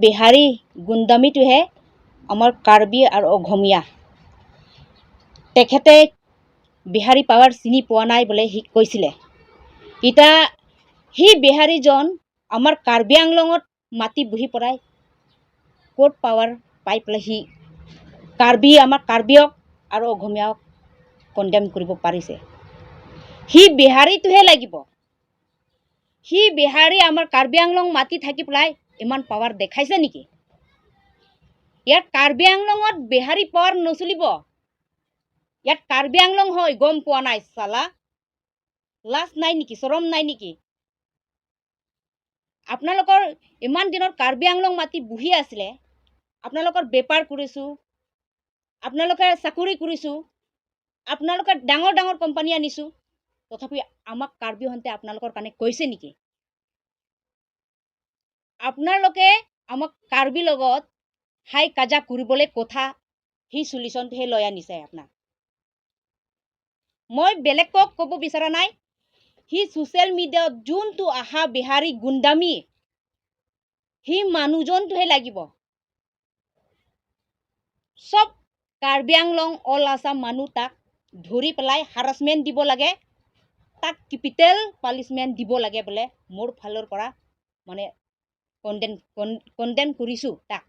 বিহাৰী গুণ্ডামিটোহে আমাৰ কাৰ্বি আৰু অসমীয়া। তেখেতে বিহাৰী পাৱাৰ চিনি পোৱা নাই বোলে সি কৈছিলে। এতিয়া সি বিহাৰীজন আমাৰ কাৰ্বি আংলঙত মাটি বহি পৰাই ক'ত পাৱাৰ পাই পেলাই সি কাৰ্বি, আমাৰ কাৰ্বিয়ক আৰু অসমীয়াক কণ্ডেম কৰিব পাৰিছে? সি বিহাৰীটোহে লাগিব। সি বিহাৰী আমাৰ কাৰ্বি আংলং মাটি থাকি পেলাই ইমান পাৱাৰ দেখাইছে নেকি? ইয়াত কাৰ্বি আংলঙত বিহাৰী পাৱাৰ নচলিব। ইয়াত কাৰ্বি আংলং হয়, গম পোৱা নাই চালা? লাজ নাই নেকি? চৰম নাই নেকি আপোনালোকৰ? ইমান দিনৰ কাৰ্বি আংলং মাটি বহি আছিলে, আপোনালোকৰ বেপাৰ কৰিছোঁ, আপোনালোকে চাকৰি কৰিছোঁ, আপোনালোকে ডাঙৰ ডাঙৰ কোম্পানী আনিছোঁ, তথাপি আমাক কাৰ্বিহঁতে আপোনালোকৰ কাৰণে কৈছে নেকি? আপোনালোকে আমাক কাৰ্বি লগত হাই কাজা কৰিবলৈ কথা সেই চলিউশ্যনটোহে লৈ আনিছে আপোনাক। মই বেলেগক ক'ব বিচৰা নাই। সি ছ'চিয়েল মিডিয়াত যোনটো আহা বিহাৰী গুণ্ডামী, সি মানুহজনটোহে লাগিব। চব কাৰ্বি আংলং, অল আছাম মানুহ তাক ধৰি পেলাই হাৰাচমেণ্ট দিব লাগে, তাক কেপিটেল পানিছমেণ্ট দিব লাগে বোলে মোৰ ফালৰ পৰা মানে কণ্ডেম কৰিছোঁ তাক।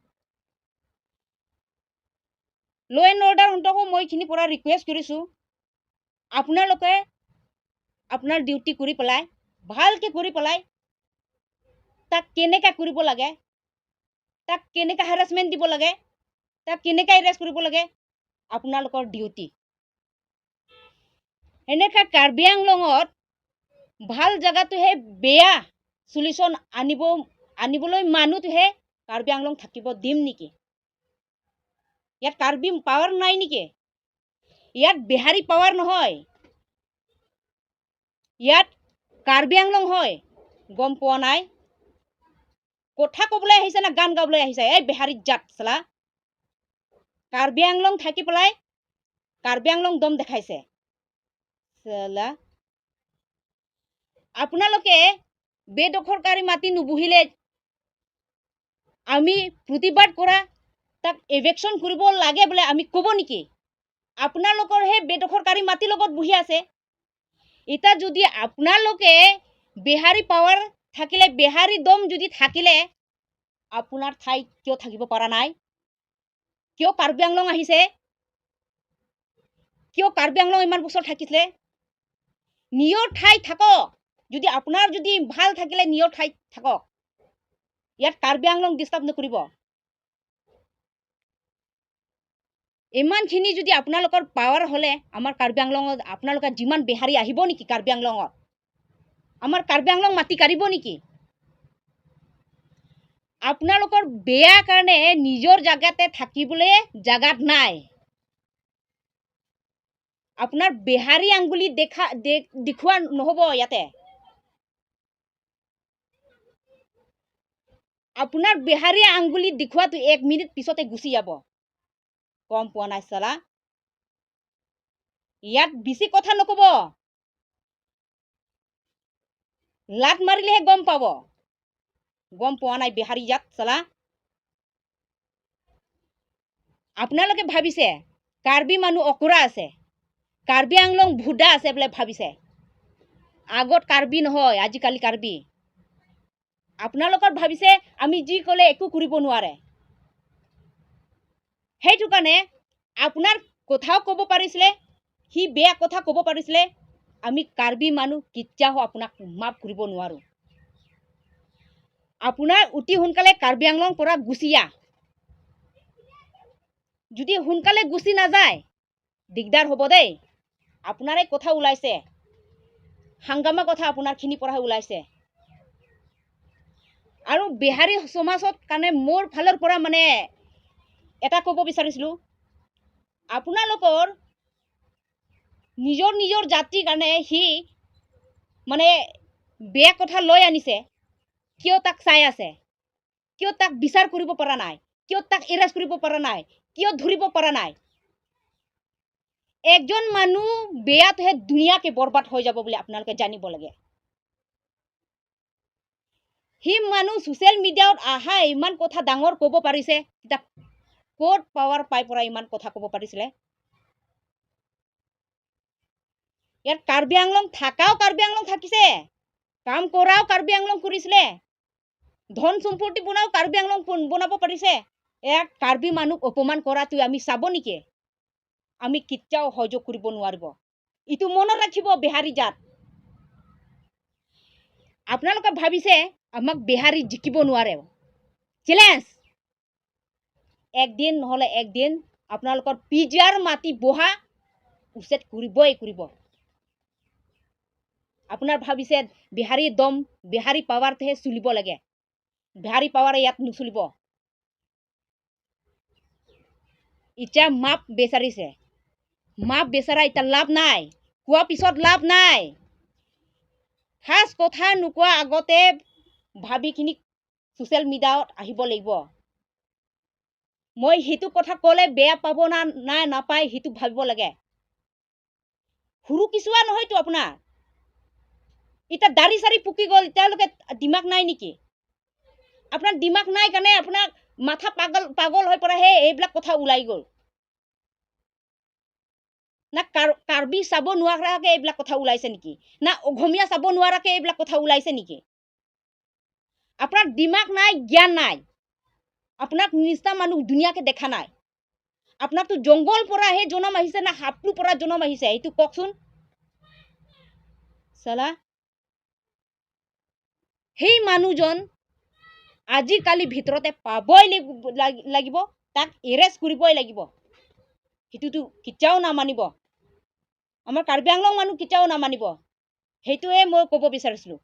ল' এণ্ড অৰ্ডাৰ সন্তকো মই এইখিনিৰ পৰা ৰিকুৱেষ্ট কৰিছোঁ, আপোনালোকে আপোনাৰ ডিউটি কৰি পেলাই, ভালকৈ কৰি পেলাই, তাক কেনেকৈ কৰিব লাগে, তাক কেনেকৈ হাৰাচমেণ্ট দিব লাগে, তাক কেনেকৈ এৰেষ্ট কৰিব লাগে, আপোনালোকৰ ডিউটি। এনেকৈ কাৰ্বি আংলঙত ভাল জেগাটোহে বেয়া চলিউশ্যন আনিবলৈ মানুহটোহে কাৰ্বি আংলং থাকিব দিম নেকি? ইয়াত কাৰ্বি পাৱাৰ নাই নেকি? ইয়াত বিহাৰী পাৱাৰ নহয়, ইয়াত কাৰ্বি আংলং হয়। গম পোৱা নাই? কথা ক'বলৈ আহিছে না গান গাবলৈ আহিছে? এই বিহাৰী জাত চালা, কাৰ্বি আংলং থাকি পেলাই কাৰ্বি আংলং দম দেখাইছে চালা। আপোনালোকে বেদখলকাৰী মাটি নুবহিলে আমি প্ৰতিবাদ কৰা, তাক এভিকশ্যন কৰিব লাগে বোলে আমি ক'ব নেকি? আপোনালোকৰ সেই বেদখলকাৰী মাটিৰ লগত বহি আছে। এতিয়া যদি আপোনালোকে বিহাৰী পাৱাৰ থাকিলে, বিহাৰী দম যদি থাকিলে, আপোনাৰ ঠাইত কিয় থাকিব পৰা নাই? কিয় কাৰ্বি আংলং আহিছে? কিয় কাৰ্বি আংলং ইমান বছৰ থাকিছিলে? নিজৰ ঠাইত থাকক। যদি আপোনাৰ যদি ভাল থাকিলে নিজৰ ঠাইত থাকক, ইয়াত কাৰ্বি আংলং ডিষ্টাৰ্ব নকৰিব। ইমানখিনি যদি আপোনালোকৰ পাৱাৰ হ'লে আমাৰ কাৰ্বি আংলঙত আপোনালোকে যিমান বিহাৰী আহিব নেকি? কাৰ্বি আংলঙত আমাৰ কাৰ্বি আংলং মাটি কাঢ়িব নেকি? আপোনালোকৰ বেয়া কাৰণে নিজৰ জাগাতে থাকিবলৈ জাগাত নাই। আপোনাৰ বিহাৰী আঙুলি দেখুওৱা নহ'ব ইয়াতে। আপোনাৰ বিহাৰী আঙুলি দেখুওৱাটো এক মিনিট পিছতে গুচি যাব। গম পোৱা নাই চালা? ইয়াত বেছি কথা নক'ব, লাত মাৰিলেহে গম পাব। গম পোৱা নাই বিহাৰী ইয়াত চালা? আপোনালোকে ভাবিছে কাৰ্বি মানুহ অকৰা আছে, কাৰ্বি আংলং ভুদা আছে বোলে ভাবিছে। আগত কাৰ্বি নহয়, আজিকালি কাৰ্বি। আপোনালোকৰ ভাবিছে আমি যি ক'লে একো কৰিব নোৱাৰে। সেইটো কাৰণে আপোনাৰ কথাও ক'ব পাৰিছিলে, সি বেয়া কথা ক'ব পাৰিছিলে। আমি কাৰ্বি মানুহ কেতিয়াও আপোনাক মাফ কৰিব নোৱাৰোঁ। আপোনাৰ অতি সোনকালে কাৰ্বি আংলং পৰা গুচি আহ। যদি সোনকালে গুচি নাযায়, দিগদাৰ হ'ব দেই। আপোনাৰে কথা ওলাইছে, হাংগামা কথা আপোনাৰখিনিৰ পৰাহে ওলাইছে। আৰু বিহাৰী সমাজত কাৰণে মোৰ ফালৰ পৰা মানে এটা ক'ব বিচাৰিছিলোঁ, আপোনালোকৰ নিজৰ নিজৰ জাতিৰ কাৰণে সি মানে বেয়া কথা লৈ আনিছে। কিয় তাক চাই আছে? কিয় তাক বিচাৰ কৰিব পৰা নাই? কিয় তাক এৰেষ্ট কৰিব পৰা নাই? কিয় ধৰিব পৰা নাই? একজন মানুহ বেয়াটোহে ধুনীয়াকৈ বৰবাদ হৈ যাব বুলি আপোনালোকে জানিব লাগে। সি মানুহ ছ'চিয়েল মিডিয়াত আহা ইমান কথা ডাঙৰ ক'ব পাৰিছে, তেতিয়া ক'ত পাৱাৰ পাই পৰা ইমান কথা ক'ব পাৰিছিলে? ইয়াত কাৰ্বি আংলং থাকাও কাৰ্বি আংলং থাকিছে, কাম কৰাও কাৰ্বি আংলং কৰিছিলে, ধন সম্পত্তি বনাও কাৰ্বি আংলং বনাব পাৰিছে। ইয়াক কাৰ্বি মানুহক অপমান কৰাটো আমি চাব নেকি? আমি কেতিয়াও সহযোগ কৰিব নোৱাৰিব। ইটো মনত ৰাখিব বিহাৰী জাত। আপোনালোকে ভাবিছে আমাক বিহাৰী জিকিব নোৱাৰে, চেলেঞ্জ। একদিন নহ'লে একদিন আপোনালোকৰ পিজাৰ মাটি বহা উচ্ছেদ কৰিবই কৰিব। আপোনাৰ ভাবিছে বিহাৰী দম, বিহাৰী পাৱাৰটোহে চলিব লাগে, বিহাৰী পাৱাৰ ইয়াত নচলিব। এতিয়া মাপ বিচাৰিছে, মাপ বিচৰা এতিয়া লাভ নাই, কোৱা পিছত লাভ নাই। খাচ কথা নোকোৱা আগতে ভাবিখিনি ছ'চিয়েল মিডিয়াত আহিব লাগিব। মই সেইটো কথা ক'লে বেয়া পাব না না নাপায় সেইটো ভাবিব লাগে। সৰু কেঁচুৱা নহয়তো আপোনাৰ, এতিয়া দাড়ি চাৰি পকি গ'ল, তেওঁলোকে দিমাগ নাই নেকি? আপোনাৰ দিমাগ নাই কাৰণে আপোনাক মাথা পাগল পাগল হৈ পৰাহে এইবিলাক কথা ওলাই গ'ল। না কাৰ্বি চাব নোৱাৰাকে এইবিলাক কথা ওলাইছে নেকি? না অসমীয়া চাব নোৱাৰাকে এইবিলাক কথা ওলাইছে নেকি? আপোনাৰ দিমাগ নাই, জ্ঞান নাই। আপোনাক নিচিনা মানুহ ধুনীয়াকে দেখা নাই। আপোনাকতো জংঘল পৰাহে জনম আহিছে না সাপটোৰ পৰা জনম আহিছে, এইটো কওকচোন। চালা সেই মানুহজন আজিকালি ভিতৰতে পাবই লাগিব, তাক এৰেষ্ট কৰিবই লাগিব। সেইটোতো কেতিয়াও নামানিব, আমাৰ কাৰ্বি আংলং মানুহ কেতিয়াও নামানিব। সেইটোৱে মই ক'ব বিচাৰিছিলোঁ।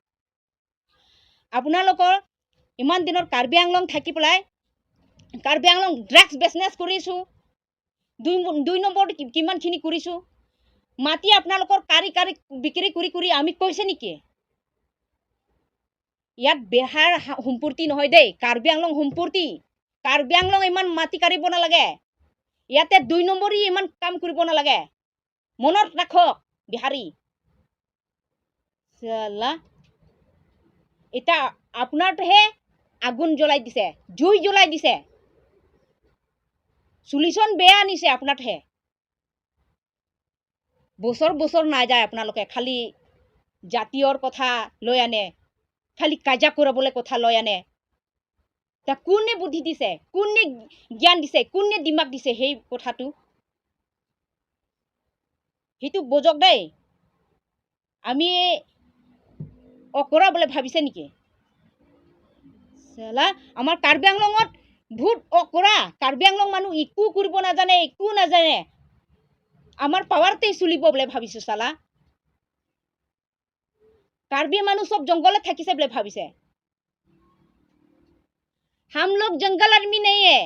আপোনালোকৰ ইমান দিনৰ কাৰ্বি আংলং থাকি পেলাই কাৰ্বি আংলং ড্ৰাগছ বিজনেছ কৰিছোঁ, দুই নম্বৰ কিমানখিনি কৰিছোঁ, মাটি আপোনালোকৰ কাৰি কাৰি বিক্ৰী কৰি কৰি আমি কৈছে নেকি? ইয়াত বিহাৰ সম্পত্তি নহয় দেই, কাৰ্বি আংলং সম্পত্তি। কাৰ্বি আংলং ইমান মাটি কাঢ়িব নালাগে, ইয়াতে দুই নম্বৰী ইমান কাম কৰিব নালাগে। মনত ৰাখক বিহাৰী। চালা এতিয়া আপোনাৰটোহে আগুন জ্বলাই দিছে, জুই জ্বলাই দিছে, চুলিচন বেয়া আনিছে আপোনাৰটোহে। বছৰ বছৰ নাযায় আপোনালোকে, খালি জাতীয়ৰ কথা লৈ আনে, খালি কাজিয়া কৰাবলৈ কথা লৈ আনে। তা কোনে বুদ্ধি দিছে, কোনে জ্ঞান দিছে, কোনে দিমাগ দিছে সেই কথাটো, সেইটো বুজক দেই। আমি অকৰা বোলে ভাবিছে নেকি? চালা আমাৰ কাৰ্বি আংলঙত ভোট অকৰা, কাৰ্বি আংলং মানুহ একো কৰিব নাজানে, একো নাজানে, আমাৰ পাৱাৰতেই চলিব বোলে ভাবিছো। চালা কাৰ্বি মানুহ চব জংঘলত থাকিছে বোলে ভাবিছে। हम लोग जंगल आदमी नहीं है,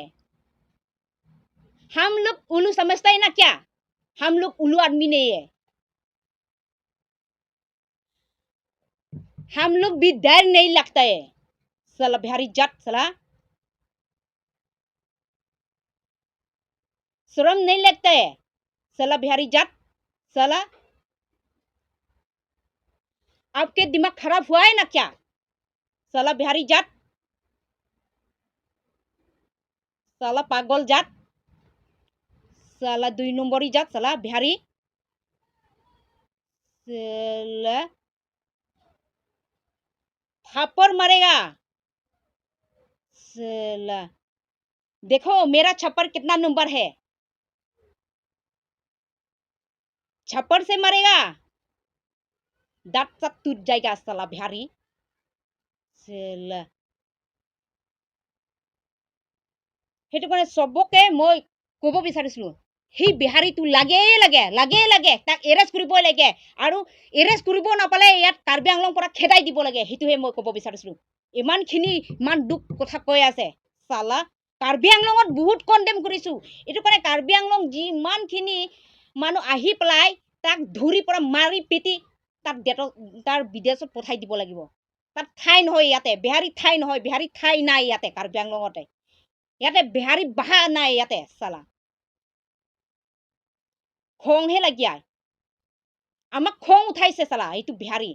हम लोग उल्लू समझता है ना क्या? हम लोग उल्लू आदमी नहीं है, हम लोग भी डर नहीं लगता है। साला बिहारी जात, साला शर्म नहीं लगता है, साला बिहारी जात, साला आपके दिमाग खराब हुआ है ना क्या? साला बिहारी जात, साला पागल जात, साला दुई नंबरी जात, साला बिहारी, साला थापर मारेगा साला। देखो मेरा छप्पर कितना नंबर है, छप्पर से मारेगा दांत सब टूट जाएगा साला बिहारी साला। সেইটো কাৰণে চবকে মই ক'ব বিচাৰিছিলোঁ, সেই বিহাৰীটো লাগেই লাগে, লাগেই লাগে, তাক এৰেষ্ট কৰিবই লাগে, আৰু এৰেষ্ট কৰিব নাপালে ইয়াত কাৰ্বি আংলং পৰা খেদাই দিব লাগে। সেইটোহে মই ক'ব বিচাৰিছিলোঁ। ইমানখিনি ইমান দুখ কথা কৈ আছে চালা। কাৰ্বি আংলঙত বহুত কণ্ডেম কৰিছোঁ, এইটো কাৰণে কাৰ্বি আংলং যিমানখিনি মানুহ আহি পেলাই তাক ধৰি পৰা মাৰি পিটি তাক ডেটত তাৰ বিদেশত পঠাই দিব লাগিব। তাত ঠাই নহয়, ইয়াতে বিহাৰী ঠাই নহয়, বিহাৰী ঠাই নাই ইয়াতে কাৰ্বি আংলঙতে, ইয়াতে বিহাৰী বাহা নাই ইয়াতে চালা। খংহে লাগি আয়, আমাক খং উঠাইছে চালা এইটো বিহাৰী।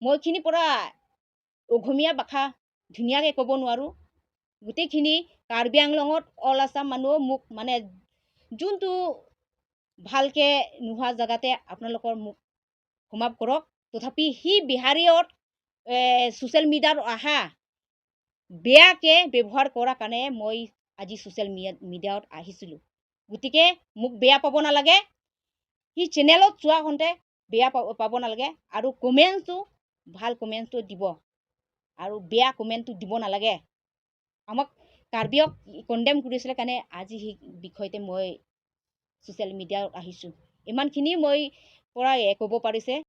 মইখিনি পৰা অসমীয়া ভাষা ধুনীয়াকৈ ক'ব নোৱাৰোঁ। গোটেইখিনি কাৰ্বি আংলঙত অল আছাম মানুহ মোক মানে যোনটো ভালকৈ নোহোৱা জেগাতে আপোনালোকৰ মোক ক্ষমা কৰক। তথাপি সি বিহাৰীত ছ'চিয়েল মিডিয়াত অহা বেয়াকৈ ব্যৱহাৰ কৰাৰ কাৰণে মই আজি ছ'চিয়েল মিডিয়াত আহিছিলোঁ। গতিকে মোক বেয়া পাব নালাগে, সি চেনেলত চোৱা হওঁতে বেয়া পাব নালাগে আৰু কমেণ্টটো ভাল কমেণ্টটো দিব আৰু বেয়া কমেণ্টটো দিব নালাগে। আমাক কাৰ্বিক কণ্ডেম কৰিছিলে কাৰণে আজি সেই বিষয়তে মই ছ'চিয়েল মিডিয়াত আহিছোঁ। ইমানখিনি মই পৰা ক'ব পাৰিছে।